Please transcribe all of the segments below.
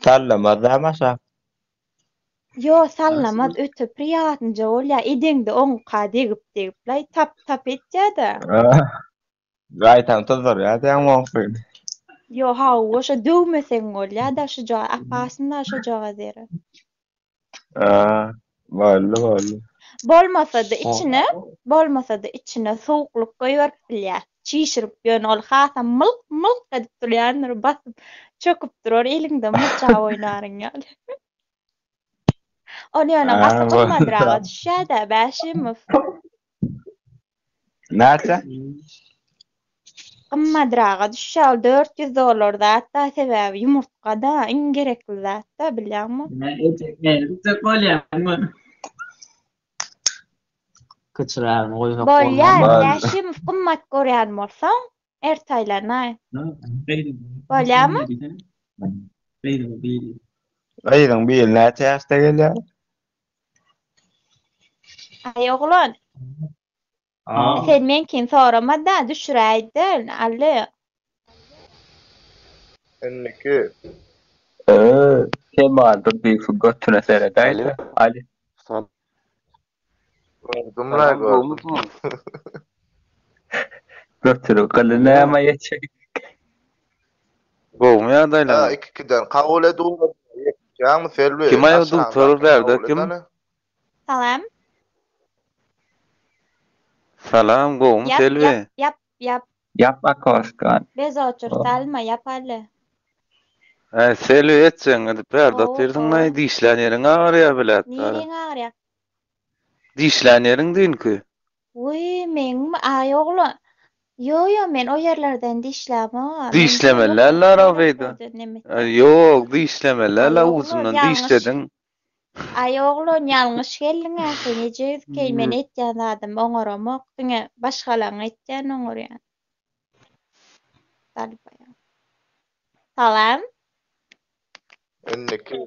Sallamaz dämi aşak? Ýo sallamaz öte priýatnyja bolýa edeňde oňka degip degiplaý tap tap etýädä. Gaýtam tuzdurýa diýäň moňsuny. Ýo hawa şo döwmeseň bolýada şujagaz opasnyda şojagaz ýeri. Boldy boldy. Bolmasada içine bolmasada içine sowuklyk goýberip bilýäs. Çişirip ýöne ol hasam mylk mylk edip durýandyr basyp çöküp durar eliňde murça oýnaryň ýaly. Ol ýöne gaty gymmadyraga düşýädä Bäşimow. Näçe? Gymmadyraga düşýär ol 400 dollar zat-da sebäbi ýumurtga-da iň gerekli zat-da bilýäňmi? Men etjek näme etjek bolýaňmy? Kiçirägini goýsak Bolýar, bolmazmy? Bäşimow gymmat görýän bolsaň, erte aýlanaý. Bolýarmy? Gyzyň biri. Gyzyň biri näçe ýaşda gelýär? Aý oglan. Sen meňkini sorama-da, düşüräýde, Ally. Indiki. Öö, Kemal Durdyýewiň götüne seredäýdä, Ali. Gördüm-le, gördüm. Götüniň gyly nämä ýetjek? Gowumy ýagdaýlaryňyz? Ha, iki-ikiden kabul et ugrady. Ýetişýäňmi Selbi? Kim aýagy dugtor bärde Kabul kim? et hany. Salam. Salam gowumy Ýap, Selbi? ýap, ýap, ýap. Ýap akoşkany. Bez oçur salma, ýap Ally. Äý Selbi etjegiňi edip bärde Gowy, otyrsyňlaý gowy. dişlän ýeriň agyrýar bilet. Nireň agyrýar? Dişlän ýeriň düýnki. Wiý, meňmi? Aý oglan. Ýo, ýo, men o ýerlerden dişlämok-a. Men Dişlemeli däldir-a beýdip. Ýok, dişlemeli Aý däl-a, oglan, ujundan ýalňyş. dişlediň. Aý oglan, ýalňyş geldiň-ä sen, ejizkeý, men etýän zadymy oňaramok, diňe başgalaň etýänini oňarýan. Dalbaýa. Salam. Indiki.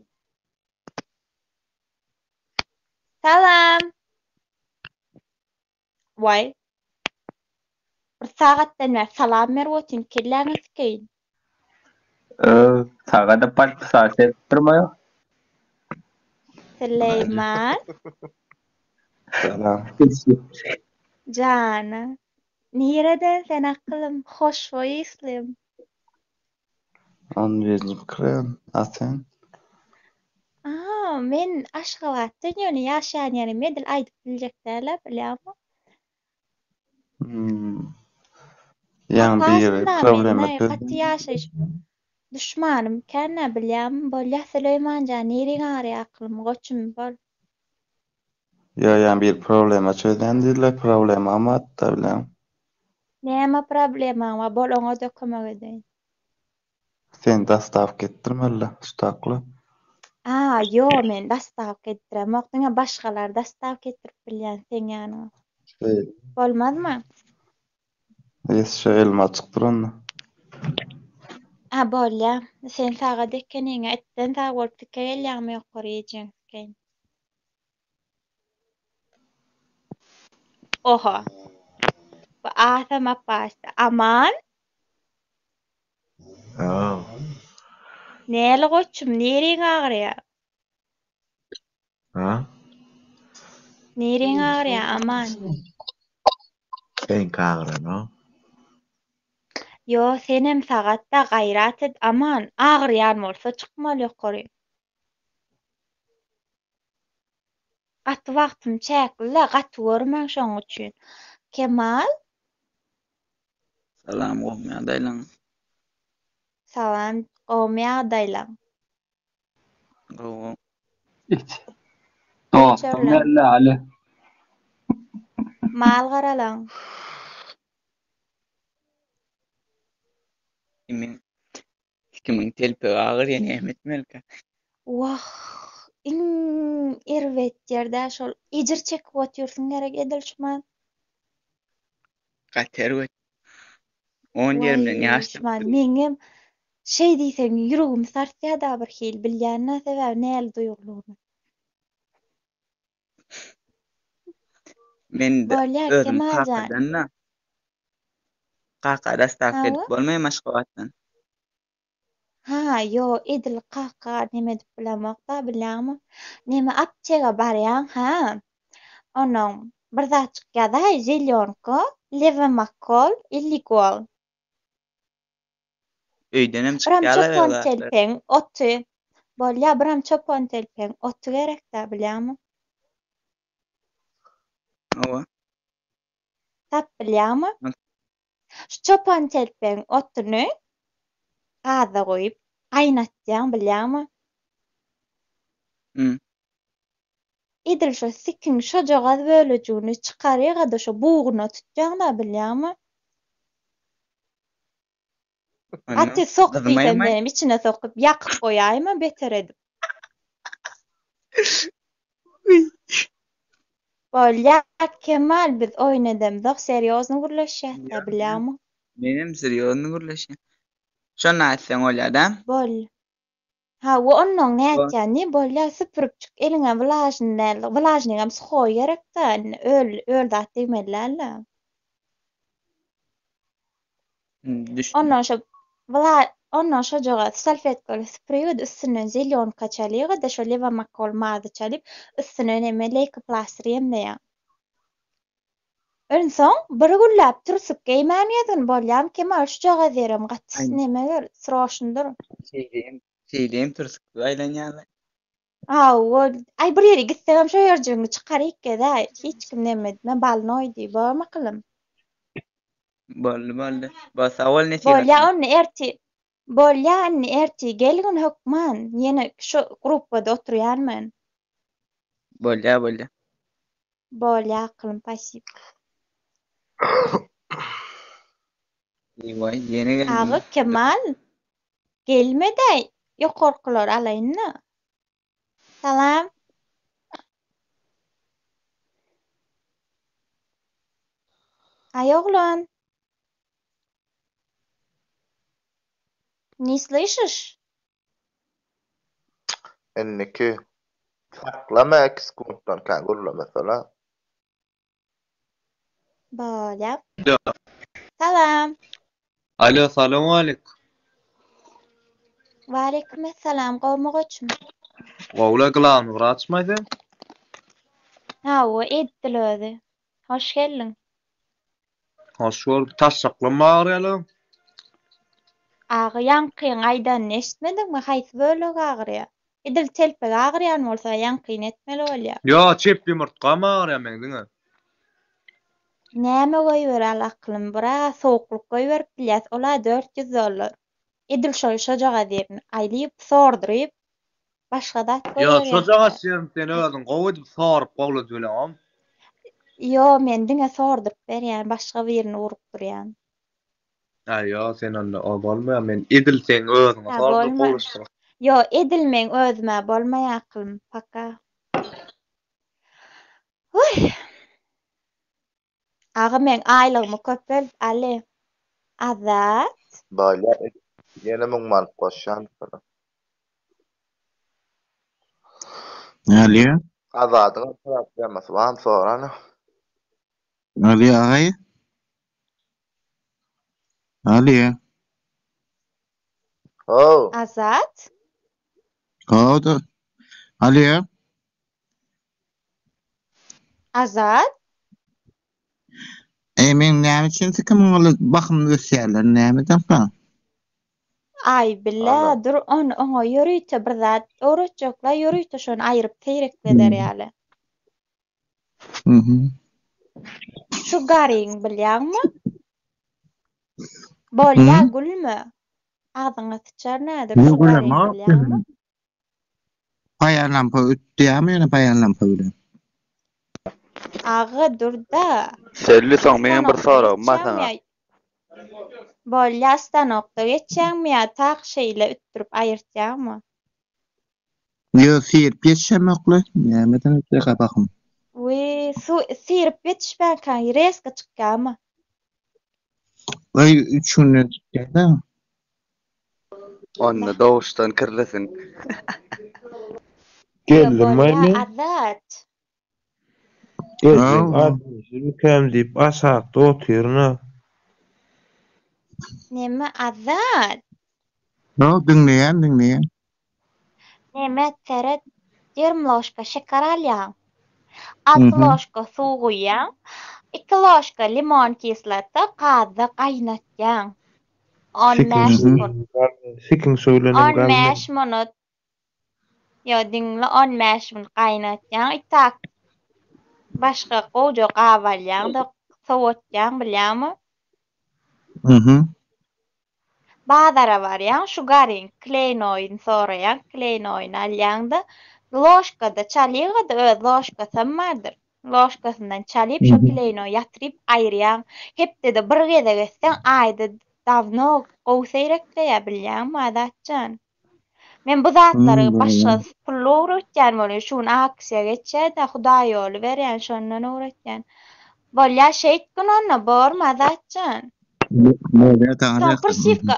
Salam. Waý. Bir sagatdan bäri salam berip otyryn, kelläňi sikeýin. Öö, sagada podpisat edip durmaý. Süleýman. Salam. Jana. Nireden sen akylym, hoşboý yslym. On birinji mikroraýon, a sen? Aa, men Aşgabatdan ýöne ýaşaýan ýerim edil aýdyp biljek däl-ä, bilýäňmi? Hmm. Ýaňy biri Opasnyda problema mende çözdüm. gaty ýaşaýyş duşmanym kän-ä bilýäňmi? Bolýa Süleýmanjan niriň agyrýar aklym, goçum bol. Ýo, ýaňy biri problema çözýän diýdiler, problemam bardy-da bilýäňmi? Näme problemaň bar, bol oňa-da kömek edeýin. Sen dostawka etdirmeli-le, ştakly. A, ýo, men dostawka etdiremok, diňe başgalar dostawka etdirip bilýän seň ýanyňa. Şeýle. Bolmazmy? Ýes, şo elim açyk duranda. A, bolýa. Sen sagat ekeniň-ä, itden sag bolup dike gelýäňmi ýokary ejeň sikeýin. Oha. Bu asam apasdy. Aman? Aa. Näli goçum, neriň agyrýar? Ha? Neriň agyrýar, Aman? Seňki agyranok. Ýo, senem sagat-da, gaýrat et, Aman. Agyrýan bolsa çykmaly ýokary. Gaty wagtym çäkli-le, gaty görmäň şoň üçin. Kemal? Salam gowmy ýagdaýlaň? Salam, gowmy ýagdaýlaň? Gowy. Iç. Dostum geldi Ali. Mal garalaň. Kimin Kimiň telpegi agyrýa näme etmelikä? Wah, iň erbet ýerde şol ejir çekip otyrsyň gerek edil şumat. Gaty erbet. On ýerimden Waý, ýaş şumat dökdüm. meňem şeý diýseň ýüregim sarsýada bir hili bilýän-ä sebäbi näli duýgulygyny. Men Bolýar özüm Kemal jan. kakadan-da. Kaka dostawka Hawa. edip bolmaýamy Aşgabatdan? Ha, ýo, edil kaka neme edip bilemok-da, bilýäňmi? Neme aptega barýaň, hä? Onuň bir zatjyk ýazaý, zelýonka, lewemakol, illigol. Öýdenem Biram çykýarlar o çopan zatlar. telpegiň oty. Bolýa, biram çopan telpegiň oty gerek-dä, bilýäňmi? Hawa. Tap bilýäňmi? Şu çopan telpegiň otuny gaza goýup gaýnatýaň bilýäňmi? Hmm. Edil şo sikiň şojagaz bölejigini çykaryga-da şo buguna tutýaň-da bilýäňmi? Gaty sok diýsem menem içine sokup ýakyp goýaýma beter edip. Bolýa Kemal biz oýun edemzok serýozny gürleşýäsdä bilýäňmi. Menem serýozny gürleşýän. Şonda aýtsaň bolýada. Bol. Hawa onnoň nätýäni bolýa süpüripjik eliňe wlažnyý däl wlažnyňam suhoý gerekdä indi öl öl zat degmeli dälda. Düşdüm. Ondan şo wla ondan şojagaz salfetkaly süpürigede üstünden zelýonka çalygada şo lewamakol mazy çalyp üstüne neme leýkoplastyr ýemleýäň. Onsoň bir günläp türsük geýmän gezgin bolýamy Kemal şujagaz ýerem gaty Aý. neme ger sroşnydyr. Şeýleýem şeýleýem türsükli aýlanýarlar. Hawa, aý bir ýere gitsegem şo ýerjigiňi çykaryk gezäý, hiç kim neme etme balnoý diý, bormy akyllym? Boldy boldy. Bo sag bol Bolýa nesihatyň. onda ertir bolýa indi ertir gelgin hökman, ýene şu grupbada oturýan men. Bolýa bolýa. Bolýa akylym pasip. Eý waý ýene geldim. Aga Kemal gelmedäý ýokarkylary alaýynda. Salam. Aý oglan. Ne slyşyş? Indiki saklama 2 sekuntdan kän gürlemesene. Bolýa. Salam. Alo, salowmaleýkum. Waleýkim essalam, gowmy goçum? Gowla glawny wraçmaý sen? Hawa, edil özi. Hoş geldiň. Hoş gördük. Taşşaklam agyrýalam. Aga, ýaňkyň aýdanyny eşitmediňmi? Haýsy bölegi agyrýar? Edil telpegi agyrýan bolsa, ýaňkyny etmeli bolýar. Ýo, çep ýumurtgam agyrýar meň diňe. Näme goýber al aklym, biraz sowuklyk goýberip bilýäs, ol-a 400 dollar. Edil şol şojagaz ýerini aýlyp, sorduryp, başga zat Ýo, goýberýäs-dä. şojagaz ýerini sen özüň gowy edip sorup gowladyp bileňok. Ýo, men diňe sorduryp berýän, başga birini urukdyrýan. Aý, ýo, sen onda o bolmaýar, men edil seň özüňe Hä, sorduryp bolma. gowlaşdyr. Ýo, edil meň özüm-ä bolmaýar aklym, paka. Huý. Aga meň aýlygymy köpelt, Aly. Azat. Bolýa, ýene 1000 manat goşýan sana. Alýa. Azadyň problemasy barmy sorana. Alýa agaý. Alýa. How. Azat. How-da. Alýa. Azat. E men näme üçin sikimiň ol bakym ösýärler nämeden soň? Aý billä Ana. dur ony oňa ýörite bir zat öwretjekler ýörite şony aýryp seýrekleder ýaly. Mhm. Şu garyň bilýäňmi? Bolýa Hı? gülme. Agzyňa syçar nädir Ýok şu garyň gülemok. bilýäňmi? Paýan lampa ötdýärmi ýöne paýan lampa bilen? Aga dur-da. Selbi soň meňem bir Stanokda soragym bar geçýäňmi saňa. ýa Bolýa stanokda geçýäňmi ýa tak şeýle ütdürip aýyrtýaňmy? Ýok syryp ýetişemokly. Nämeden ötýär gabagym? Wiý, su syryp ýetişmänkäň rezko çykýarmy? Aý 3 günden çykýar-da. Onda doguşdan kirlisin. Ýa Geldim bolýa men. Azat. Geljek Hawa. adresimikäm diýip aşakda otyryn-a. Neme Azat? Ýok, diňleýän, diňleýän. Nemet, seret, ýarym ložka şeker alýaň. Alty ložka suw guýýaň. Iki ložka limon kislota gazda gaýnatýaň. On bäş minut. Sikiň şöwlenem On bäş minut. Ýo, diňle, on bäş minut gaýnatýaň. Itak başga gowja gap alýaň-da, sowatýaň, bilýäňmi? Mhm. Bazara barýaň, şugaryň kleýnoýyny soraýaň, kleýnoýyny alýaň-da, ložkada çalyga-da öz ložkasam bardyr. Ložkasyndan çalyp, şo kleýnoýy ýatyryp aýyrýaň. Hepdede bir gezek etseň, aýda dawno gowy seýrekleýär, bilýäňmi, Azatjan? Men bu zatlary başga pully öwretýän welin, şu gün aksiýa geçýär-de, hudaýýoly berýän, şondan öwretýän. Bolýa, şeýtgin onda, bormy, Azatjan? Soň pyrsiwka,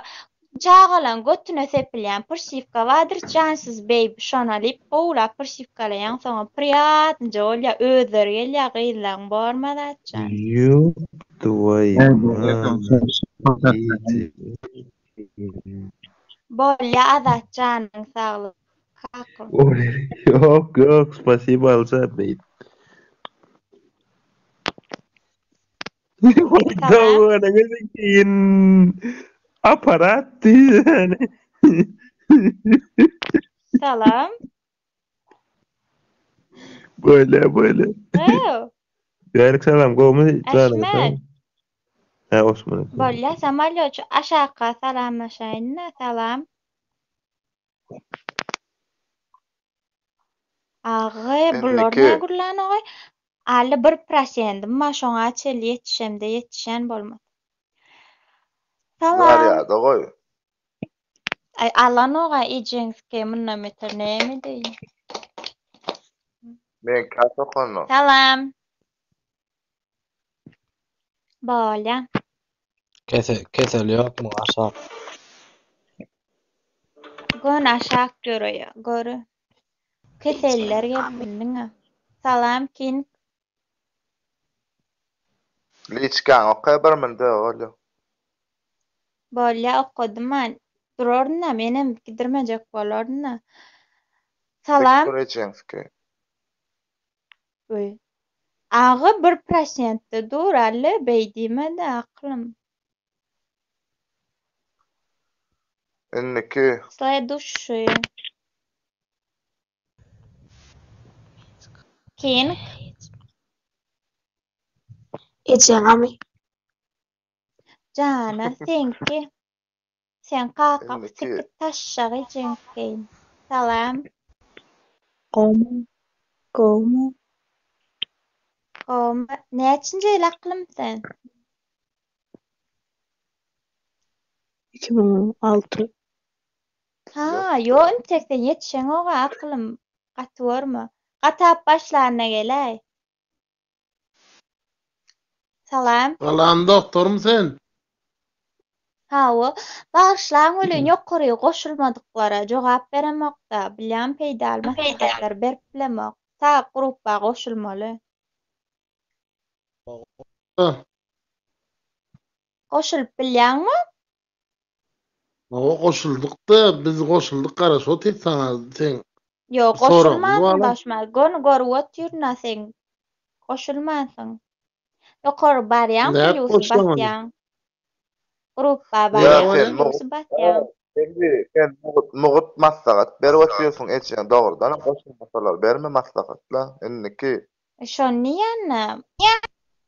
çagalaň götüne sepilýän pyrsiwka bardyr, jansyz baby, şony alyp, gowulap pyrsiwkalaýaň, soňam priýatnyja bolýar, özleri gelýär gyzlaň, bormy, Azatjan? Ýok, twoýu mama. Bolýa Azat janyň saglyk kakam. Ýok ýok spasibo alja beýt. Keyin aparat diýýän. Salam. Böyle böyle. Ýaly salam gowmy janyň sag. Hä Osman. Bolýa samalýoç aşakga salamlaşaýynda salam. Agy bular Indiki. nä gürlänogy? Aly bir prosendim bar şoňa çenli ýetişemde ýetişen bolmasa. Salam. Zarýada goý. Aý alanoga ejeňsike mundan beter näme edeýin. Meňkä sokanok. Salam. Bolýa. Kese, kesel ýokmy aşak? Göni aşak ýöreýär. Göri. Keseller gelsin diňe. Salam King. Liçkaňy oka bir münde bolýa. Bolýa okadym-a. Duraryn-da menem gidirmejek bolaryn-da. Salam. Dik dur ejeňsiki. Öý. Aga bir prosentde dur alle beý diýmede aklym. Indiki. Sleduşi. King. Ejeňami? Jana seňki. Seň kakaň Indiki. sikip taşşak ejeňkeýin. Salam. Gowmy? Gowmy? Gowmy? Näçinji ýyl aklym sen? 2006. Ha, Ýok. ýo intek sen ýetişeňoga aklym. Gaty görme. Gatap başlanyna geläý. Salam. Salam doktormy sen? Hawa, bagyşlaň welin ýokary goşulmadyklara jogap beremokda, bilýän peýdaly maslahatlary berip bilemok. Sag grupba goşulmaly. Goşulyp bilýäňmi? Hawa goşuldykda biz goşuldyk garaşyp otyrys saňa seň Ýok soragymyz goşulmansyň bar. daşma göni görüp otyryn-a seň goşulmansyň. Ýokary barýaň Nädip plýusy goşulaňyz? basýaň. Grupba Ýa barýaň sen mugt plýusy basýaň. Sen sen mugt mugt maslahat berip otyrsyň ejeň dogrudanam goşulmasalar berme maslahatla indiki. Şony diýýän-dä.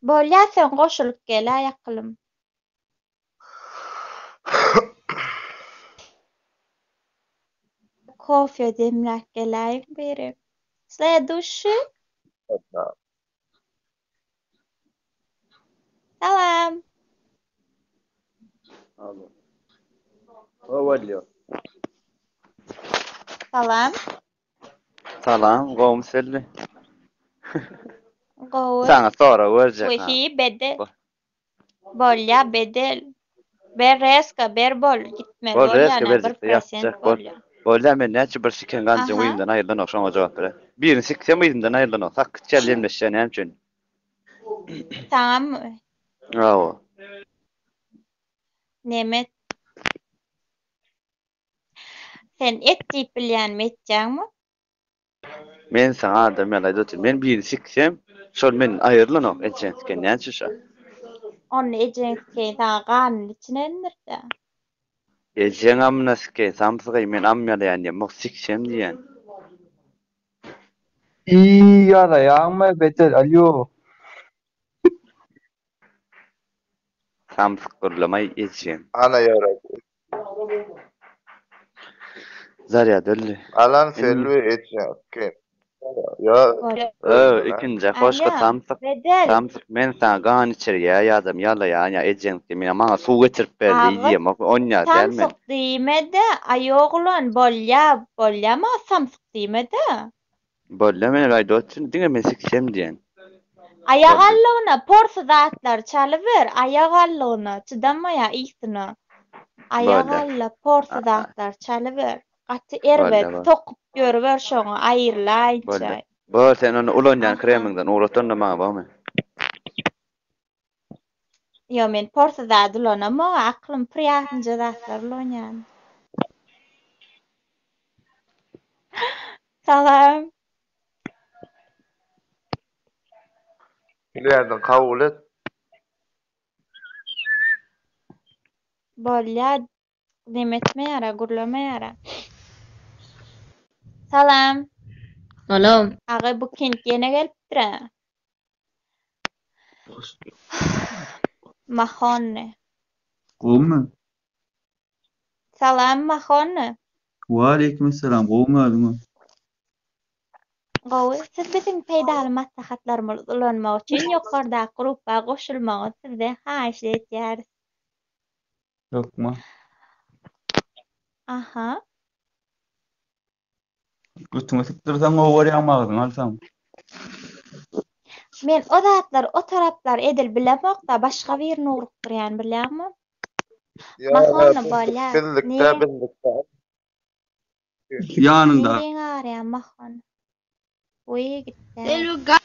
Bolýa sen goşulyp geläý akylym. Kofe demläp geläýiň biri. Sleduşi. Salam. Alo. Howalýo. Salam. Salam, gowmy Selbi? Gowy. Saňa sorag berjek. ha. Wehi bede. Bolýa bedel. Ber reska ber bol gitmeli Bol bolýa reska ne bir berjekde prosent ýatjak bol. bolýa. Bolýa men näçe bir siken ganjyň Aha. yzyndan aýrylanok şoňa jogap ber. Birini siksem yzyndan aýrylanok. Sakgyç ýaly ýemleşýär näme üçin? Saňamy? Hawa. Nemet. Sen et diýip bilýänimi etýäňmi? Men saňa adam ýaly aýdyp otyryn. Men birini siksem, şol menden aýrylanok, ejeň siken näme üçin şo? Onda ejeň sikeýin saňa ganyny içinendir-dä. Ejeň amyna sikeýin, samsygaý men am ýalaýan diýemok, siksem diýýän. Iý ýalaýaňmy beter alýo. Samsyk gürlemaý ejeň. Ana ýörek. Zarýad öldi. Alan Selbi ejeň kim? Ýa Öö ikinji hoşga Alýa, samsyk Bedel. samsyk men saňa gan içirýä ýadam ýalaýan ýa ejeň men maňa suw getirip ber diý Agyz diýemok onýa däl men. samsyk diýmede aý oglan bolýa bolýa maňa samsyk diýmede. Bolýa men aýdyp otyryn diňe men siksem diýen. Aýak Boldy. allygyna porsy zatlary çalyber aýak allygyna çydamaýa ysyna aýak Bolýa. alla porsy zatlary çalyber gaty erbet Bolýa bol. sokup ýörüber şoňa aýrylaýynça. Bolýa. Bol sen ony ulanýan Aha. kremiňden ugrat onda maňa bormy. Ýo men porsy zat ulanamok aklym priýatnyja zatlar ulanýan. Salam. Bilýärdiň kabul et. Bolýa neme etmeýärä gürlemeýärä. Salam. Salam. Aga bu kent ýene gelipdirä. Mahonny. Gowmy? Salam Mahonny. Waleýkimessalam gowmy özüňiz? Gowy. Siz biziň peýdaly maslahatlarymyzy ulanmak üçin ýokardaky grupba goşulmagyňyzy sizden haýyşt edýäris. Hökman. Aha. Götüňe sypdyrsaň gowy görýäňmi agzyňa alsaň? Men o zatlary o taraplary edil bilemokda başga birini ugrukdyrýan bilýäňmi? Ýa Mahonny bolýa. bizlikde Nire bizlikde. Ýanynda. Nereň agyrýar Mahon? Wiý gitdä.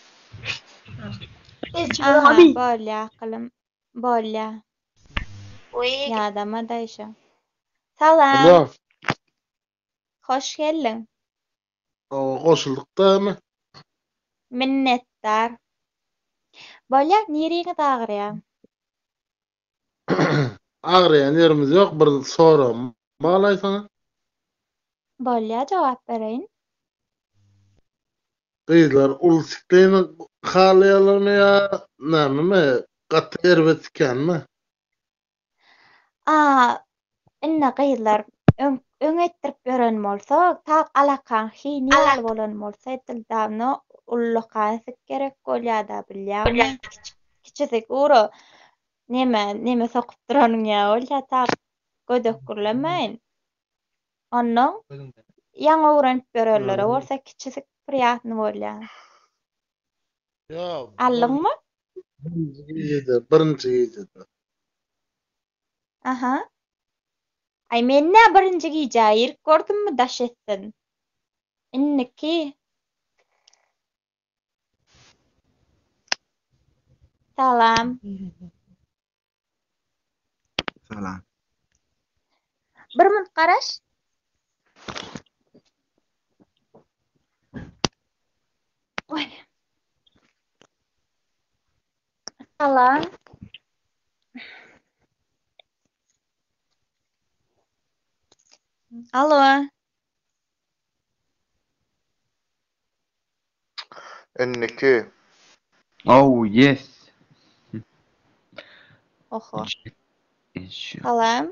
Aha bolýa akylym. Bolýa. Ýadama daýşa. Salam. Alo. Hoş geldiň. Hawa goşuldyk dämi? Minnetdar. Bolýa niriňiz agyrýar? Agyrýan ýerimiz ýok bir soragym balaý saňa. Bolýa jogap bereýin. Gyzlar uly sikleýni halaýarlarmy ýa nämemi gaty erbet sikýänmi? A indi gyzlar öň öň etdirip ýören bolsa tak alakaň hini ýaly bolan bolsa edil dawno ullakan sik gerek bolýada bilýäňmi kiçik kiçisik ura neme neme sokup duranyň ýa bolýa tak gödek gürlemäýin onnoň ýaňy öwrenip ýörenlere bolsa kiçisik priýatny bolýa. Ýok. Aldyňmy? Birinji gijede, birinji gijede. Aha. Aý men nä birinji gijä girip gördümmi daş etsin. Indiki. Salam. Salam. Bir minut garaş. Oý. Salam. Alo. Indiki. Oh yes. Oho. Salam.